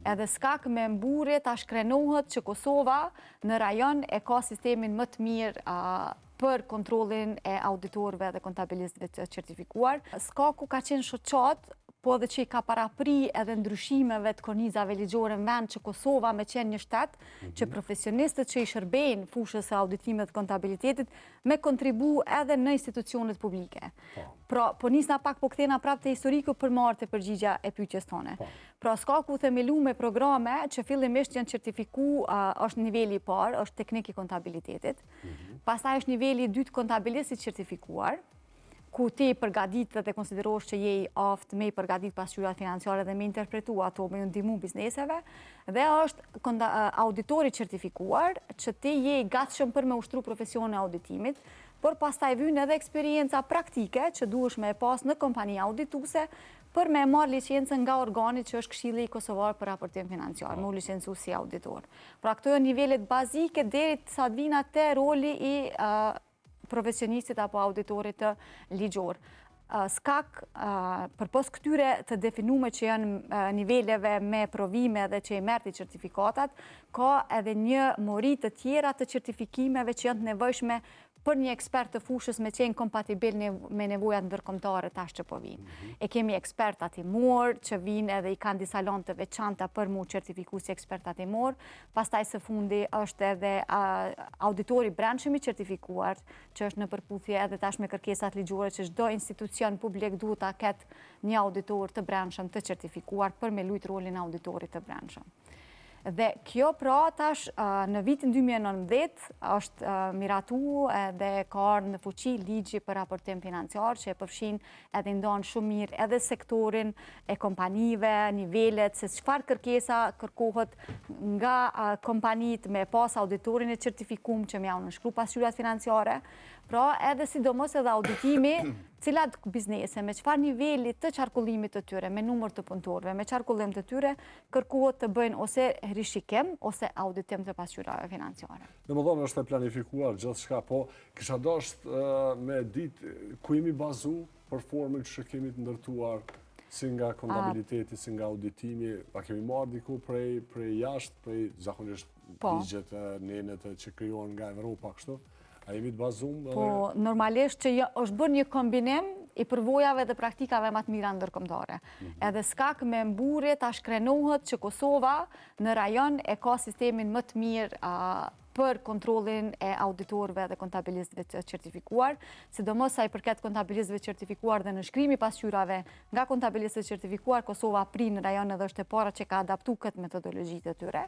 Edhe SKAK me mburrje tash krenohet që Kosova në rajon e ka sistemin më të mirë për kontrollin e auditorëve dhe kontabilistëve të certifikuar. SKAK-u ka qenë shoqatë, po edhe që i ka parapri edhe ndryshimeve të kornizave ligjore në vend që Kosova me qenë një shtet, që profesionistët që i shërbejnë fushës së auditimit dhe kontabilitetit me kontribu edhe në institucionet publike. Pra, po nisna pak po kthehna prapë te historiku për me ardhë te përgjigja e pyetjes tone. Pra, SKAK-u u themelu me programe që fillimisht janë certifiku, është niveli i parë, është teknik i kontabilitetit. Pastaj është niveli i dytë kontabilist i certifikuar, ku ti përgatitet dhe konsiderohesh që je i aftë me i përgatit pasqyrat financiare dhe me interpretu ato, me ju ndihmu bizneseve, dhe është auditori certifikuar që ti je i gatshëm për me ushtru profesionin e auditimit, por pastaj vyn edhe eksperienca praktike që duhesh me e pas në kompani audituese për me marrë licencën nga organi që është Këshilli Kosovar për Raportim Financiar, me u licencu si auditor. Pra këto janë nivelet bazike deri sa të vina te roli i profesionistit apo auditorit të ligjor. SKAK, përpos këtyre të definume që janë niveleve me provime dhe që i merr ti certifikatat, ka edhe një mori të tjera të certifikimeve që janë të nevojshme për një ekspert të fushës me qenë kompatibil me nevojat ndërkombëtare tash që po vinë. E kemi ekspert tatimor që vinë edhe i kanë disa lëndë të veçanta për mu certifiku si ekspert tatimor. Pastaj së fundi është edhe auditori brendshëm i certifikuar, që është në përputhje edhe tash me kërkesat ligjore që çdo institucion publik duhet ta ketë një auditor të brendshëm të certifikuar për me lujt rolin e auditorit të brendshëm. Dhe kjo pra tash në vitin 2019 është miratu dhe ka ardhë në fuqi ligji për raportim financiar që e përfshin edhe ndan shumë mirë edhe sektorin e kompanive, nivelet, se çfarë kërkesa kërkohet nga kompanitë me pas auditorin e certifikum që me jau nënshkru pasqyrat financiare, pra edhe sidomos edhe auditimi cilat biznese, me çfarë niveli të qarkullimit të tyre, me numër të punëtorëve, me qarkullim të tyre, kërkohet të bëjnë ose rishikim ose auditim të pasqyrave financiare. Domethonë është e planifikuar gjithçka, po kisha dasht me ditë ku jemi bazu për formën që kemi të ndërtuar si nga kontabiliteti, si nga auditimi, a kemi marrë diku prej, prej jashtë, prej zakonisht ligjet e nenet që krijohen nga Evropa kështu? A jemi të bazum? Po, normalisht që jo, është bërë një kombinim i përvojave dhe praktikave më të mira ndërkombëtare. Edhe SKAK me mburrje tash krenohet që Kosova në rajon e ka sistemin më të mirë për kontrollin e auditorëve dhe kontabilistëve të certifikuar, sidomos sa i përket kontabilistëve të certifikuar dhe nënshkrimi pasqyrave nga kontabilistët e certifikuar, Kosova prin në rajon edhe është e para që ka adaptu këtë metodologji të tyre.